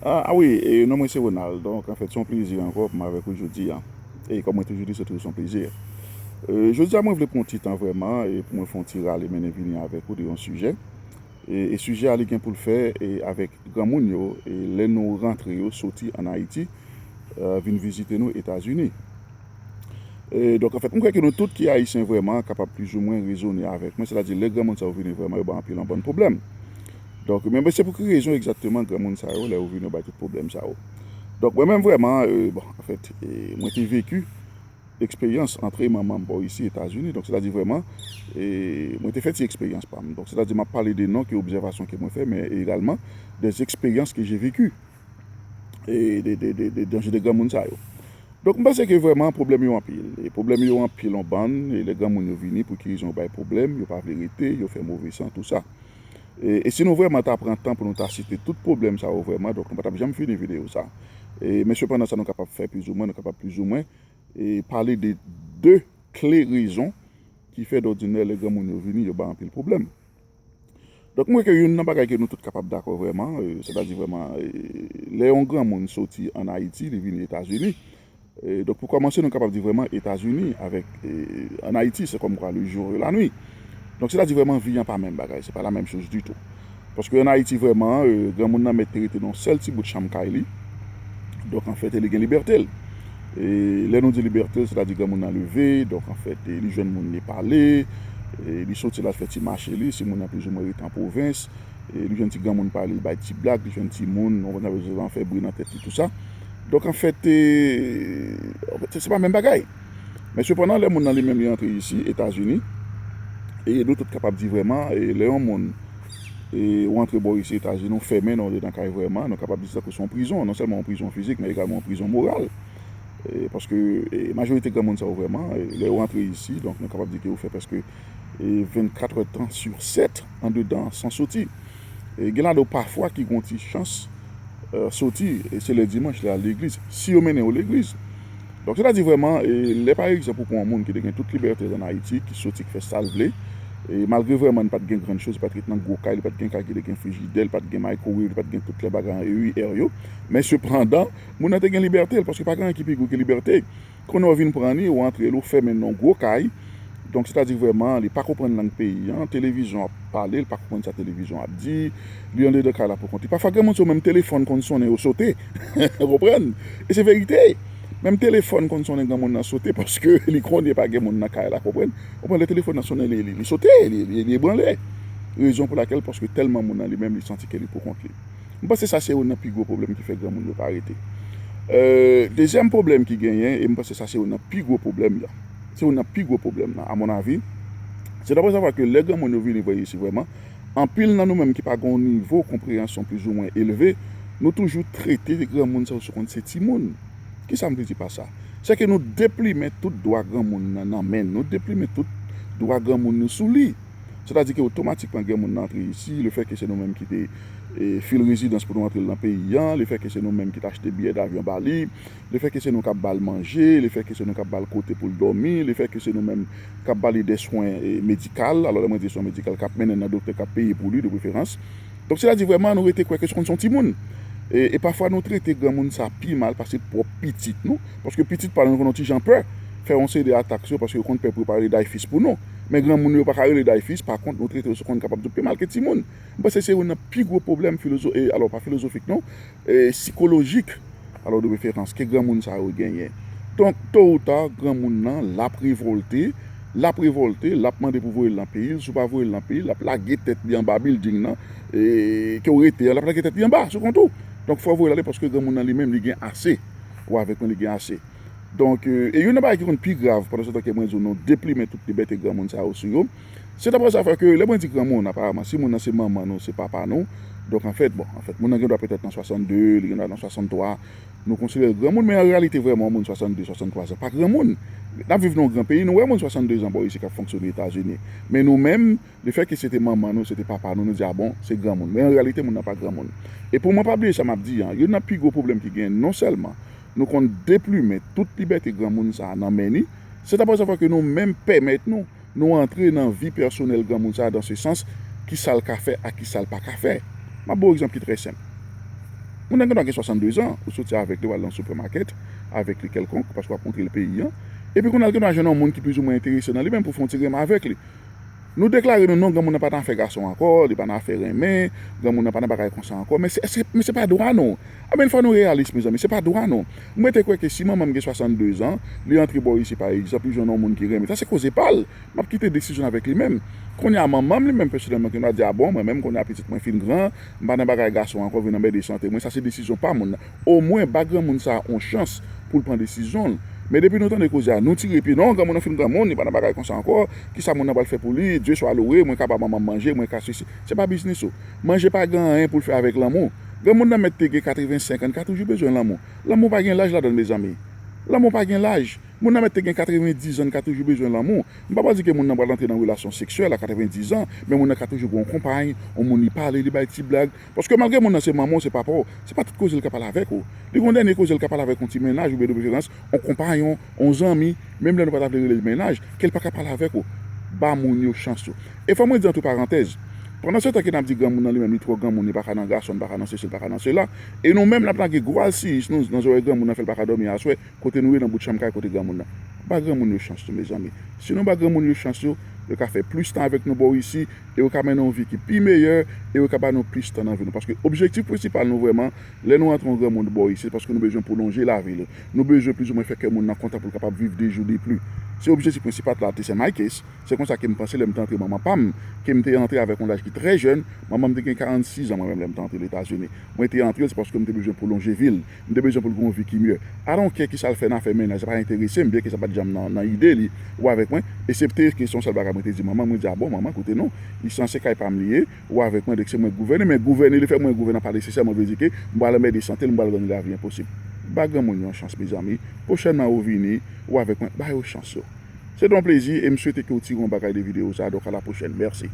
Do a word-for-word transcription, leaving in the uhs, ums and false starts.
Ah, ah wi, e, non mwen se Ronald. Donk, anfèt, se yon plezi ankò pou mwen avèk ou jodi a. E kòm mwen toujou di, se toujou yon plezi. E, jodi a, mwen vle pran yon ti tan vrèman e pou mwen fè yon ti rale mennen vini avèk ou de yon sijè. E, e sijè a, li gen pou l fè e avèk granmoun yo, e lè nou rantre yo soti ann Ayiti, e, vin vizite nou Etazini. E, donk, anfèt, mwen kwè ke nou tout ki Ayisyen vrèman kapab plizoumwen rezone avèk mwen, sètadi lè granmoun sa yo vini vrèman, yo bay anpil anbann pwoblèm. Donk, men, men se pou ki rezon egzakteman granmoun sa yo, lè yo vini, yo bay tout pwoblèm sa yo? Donk, mwen menm vrèman, e, bon, anfèt, e, mwen te veki eksperyans antre manman m bò isi Etazini. Donk, sètadi vrèman, e, mwen te fè ti eksperyans pa m. Donk, sètadi m ap pale de non ke obsèvasyon ke mwen fè, men egalman des expériences que j'ai vécues e de, de, de, de danje de granmoun sa yo. Donk, m panse ke vrèman pwoblèm yo anpil. E pwoblèm yo anpil yon bann, e lè granmoun yo vini, pou ki rezon yo bay pwoblèm, yo pa vle rete, yo fè move san, tou sa. E, e si nou vrèman ta pran tan pou nou ta site tout pwoblèm sa yo vrèman, donk nou pa t ap janm fini videyo sa. E, men sepandan sa nou kapab fè plizoumwen, nou kapab plizoumwen, e pale de de kle rezon ki fè dòdinè lè granmoun yo vini, yo bay anpil pwoblèm. Donk, mwen kwè ke youn nan bagay ke nou tout kapab dakò vrèman, e, sètadi vrèman, e, lè yon granmoun soti ann Ayiti, li vini Etazini, e, donk, pou kòmanse, nou kapab di vrèman Etazini avèk, e, ann Ayiti, se kòmkwa le jour et la nuit. Donk, sètadi vrèman, vi an pa menm bagay, se pa la menm chose du tout. Paske ann Ayiti, vrèman, e, granmoun nan mèt te rete nan yon sèl ti bout chanm kay li. Donk, anfèt, li gen libète l. E lè nou di libète l, sètadi granmoun nan leve, donk, anfèt, e, li jwenn moun li pale, e, li soti la, l fè ti mache li, si moun nan plizoumwen rete an pwovens, e, li jwenn ti granmoun pale, li bay ti blag, li jwenn timoun, ou konprann sa m vle di, fè bri nan tèt li, tou sa. Donk, anfèt, e, anfèt, se, se pa menm bagay. Men sepandan, lè moun nan li menm li antre isi, Etazini, e nou tout kapab di vrèman, e lè yon moun, e ou antre bò isi Etazini, ou fèmen nan, ou dedan kay vrèman, nou kapab di sa tankou se yon prizon, non sèlman yon prizon fizik, men egalman yon prizon moral. E, paske, e, majorite granmoun sa yo vrèman, e, lè yo antre isi, donk nou kapab di ke yo fè prèske, e, vennkat è tan sur sèt andedan san soti. E, gen ladan yo pafwa ki gen yon ti chans, e, soti, e se lè dimanch, lè al legliz, si yo mennen yo legliz. Donk, sètadi vrèman, e, lè pa egzanp ou pran yon moun ki te gen tout libète l ann Ayiti, ki soti, ki fè sa l vle, e malgre vrèman li pa t gen grann choz, li pa t ret nan gwo kay, li pa t gen kay ki te gen frijidè, li pa t gen microwave, li pa t gen tout lè bagay an E U R yo, men sepandan, moun nan te gen libète l, paske pa gen anyen ki pi gwo ke libète. Kounye a w vin pran li, ou antre l, ou fèmen l nan yon gwo kay. Donk, sètadi vrèman, li pa konprann lang peyi an, televizyon ap pale, li pa konprann sa televizyon ap di, li andedan kay la pou kont li. Pafwa, granmoun sa yo, menm telefòn konn sonnen, yo sote. Ou konprann? E se verite. Menm telefòn konn sonnen, granmoun nan sote, paske li konnen pa gen moun nan kay la, konprann? Ou konprann, lè telefòn nan sonnen, li, li, li sote, li, li, li ebranle. Rezon pou lakèl, paske tèlman moun nan li menm, li santi ke li pou kont li. M panse sa se youn nan pi gwo pwoblèm ki fè granmoun yo pa rete. E, dezyèm pwoblèm ki genyen, e m panse sa se youn nan pi gwo pwoblèm yo. Se youn nan pi gwo pwoblèm nan, à mon avis, se d'après savoir ke lè granmoun yo vini vre isi vrèman, anpil nan nou menm ki pa gen yon nivo konpreyansyon plizoumwen elve, nou toujou trete granmoun sa yo sou konn se timoun. Kisa m vle di pa sa? Se ke nou deplimen tout dwa granmoun nan nan men n, nou deplimen tout dwa granmoun nou sou li. Sètadi ke otomatikman granmoun nan antre isi, lefètke se nou menm ki te, e, fil rezidans pou nou antre l nan peyi an, lefètke se nou menm ki t achte biyè davyon ba li, lefètke se nou k ap ba l manje, lefètke se nou k ap ba l kote pou l dòmi, lefètke se nou menm k ap ba li de swen, e, medikal, alò lè mwen di swen medikal, k ap mennen l nan doktè k ap peye pou li de preferans. Donk, sètadi vrèman nou rete kwè ke se konn se yon timoun. E, e pafwa nou trete granmoun sa pi mal pase pwòp pitit nou, paske pitit pa nou, nou konn yon ti jan pè, fè yon seri de atak sou yo, paske yo konn pè pou yo pa rele dayfis pou nou. Men granmoun yo pa ka rele dayfis, pa kont, nou trete yo sou konn kapab di pi mal ke timoun. M panse se youn nan pi gwo pwoblèm filozo-, e, alò, pa filozofik non, e, sikolojik, alò, de preferans, ke granmoun sa yo genyen. Donk, to ou ta, granmoun nan, l ap revòlte, l ap revòlte, l ap mande pou voye l nan peyi l, si w pa voye l nan peyi l, l ap lage tèt li anba bilding nan, e, ke w rete an, l ap lage tèt li anba, sou kont ou. Donk, fò w voye l ale paske granmoun nan li menm, li gen ase. Ou avèk mwen, li gen ase. Donk, e, e youn nan bagay ki konn pi grav, pandan se tan ke mwen di w nou deplimen tout libète granmoun sa yo sou yo, se d'après savoir ke lè mwen di granmoun, aparaman, si moun nan se manman nou, se papa nou, donk, anfèt, bon, anfèt, moun nan gen dwa petèt nan swasannde, li gen dwa nan swasanntwa, nou konsidere l granmoun, men an reyalite, vrèman, yon moun swasannde, swasanntwa zan pa granmoun. N ap viv nan yon gran peyi, nou wè moun swasannde zan bò isi k ap fonksyone Etazini. Men nou menm, lefètke se te manman nou, se te papa nou, nou di, a bon, se granmoun. Men an reyalite, moun nan pa granmoun. E pou mwen pa bliye sa m ap di an, youn nan pi gwo pwoblèm ki genyen, non sèlman nou konn deplimen tout libète granmoun sa a nan men ni, se d'après savoir ke nou menm pèmèt nou, nou antre nan vi pèsonèl granmoun sa a, dans ce sens, kisa l ka fè ak kisa l pa ka fè. M ap ba w egzanp ki trè senp. Moun nan gendwa gen swasanndezan, ou soti avèk li, w al nan supermarket avèk li kèlkonk, paske w ap montre l peyi an. Epi kounye a, l gendwa jwenn yon moun ki plizoumwen enterese nan li menm pou fè yon ti renmen avèk li. Nou deklare nou non, granmoun nan pa nan afè gason ankò, li pa nan afè renmen, granmoun nan pa nan bagay konsa ankò, men se, se, men se pa dwa nou. Anben, fò nou reyalis, mezanmi, se pa dwa nou. Mwen te kwè ke si manman m gen swasanndezan, li antre bò isi, pa egzanp, li jwenn yon moun ki renmen, sa se koze pa l. M ap kite desizyon avèk li menm. Kounye a, manman m, li menm, pèsonèlman, ki nou a di, a bon, mwen menm, kounye a pitit mwen fin gran, m pa nan bagay gason ankò, vin anmède sante mwen, sa se desizyon pa moun nan. Omwen, ba granmoun sa a yon chans pou l pran desizyon l. Men depi nou tande koze a, nou tire pye, non, granmoun nan fin granmoun, li pa nan bagay konsa ankò, kisa moun nan pral fè pou li, Dye swa lowe, mwen ka ba manman m manje, mwen ka sesi. Se pa biznis ou. Manje pa gen anyen pou l fè avèk lanmou. Granmoun nan mèt te gen katrevensenk an, li ka toujou bezwen lanmou. Lanmou pa gen laj ladan l, mezanmi. Lanmou pa gen laj. Moun nan mèt te gen katrevendiz an, li ka toujou bezwen lanmou. M pa pral di ke moun nan pral antre nan relasyon seksyèl a katrevendiz an, men moun nan ka toujou gen yon konpay, yon moun li pale, li bay ti blag. Paske malgre moun nan se manman w, se papa w, se pa tout koze l ka pale avèk ou. Li gen yon dènye koze l ka pale avèk yon ti mennaj oubyen de preferans, yon konpayon, yon zanmi, menm lè nou pa ta vle rele l mennaj, ke l pa ka pale avèk ou. Ba moun yo chans yo. E fò mwen di antre parantèz, pandan se tan ke n ap di granmoun nan li menm, li twò granmoun, li pa ka nan gason, li pa ka nan sesi, li pa ka nan sela, e nou menm n ap lage gwo alsiyis nou nan zòrèy granmoun nan, fè l pa ka dòmi aswè, kote nou ye nan bout chanm kay kote granmoun nan. Ba granmoun yo chans yo, mezanmi. Si nou ba granmoun yo chans yo, yo ka fè plis tan avèk nou bò isi, e yo ka mennen yon vi ki pi meyè, e yo ka ba nou plis tan nan vi nou. Paske objektif prensipal nou vrèman, lè nou antre yon granmoun bò isi, se paske nou bezwen pwolonje lavi l. Nou bezwen plizoumwen fè kè moun nan kontan pou l kapab viv de jou de pli. Se objektif prensipal la, this is my case. Se konsa ke m panse lè m te antre manman pa m, ke m te antre avèk yon laj ki trè jèn. Manman m te gen karannsis an mwen menm lè m te antre Letazini. Mwen te antre l, se paske m te bezwen pwolonje vi l. M te bezwen pou l gen yon vi ki myè. I don't care kisa l fè nan afè mennaj, sa pa enterese m, byenke sa pa t janm nan, nan ide li, ou avèk mwen. Eksepte ke se yon sèl bagay mwen te di manman, mwen di, a bon, manman, koute non, isi an se kay pa m li ye, ou avèk mwen, donk se mwen k gouvène, men gouvène, lefèt mwen gouvène an pa nesesèman vle di ke m pral anmède sante l, m pral rann li lavi enposib. Ba granmoun yo yon chans, mezanmi. Pwochènman, ou vini, ou avèk mwen, ba yo chans yo. Se te yon plezi e m swete ke w tire yon bagay de videyo sa a. Donk, à la prochaine. Mèsi.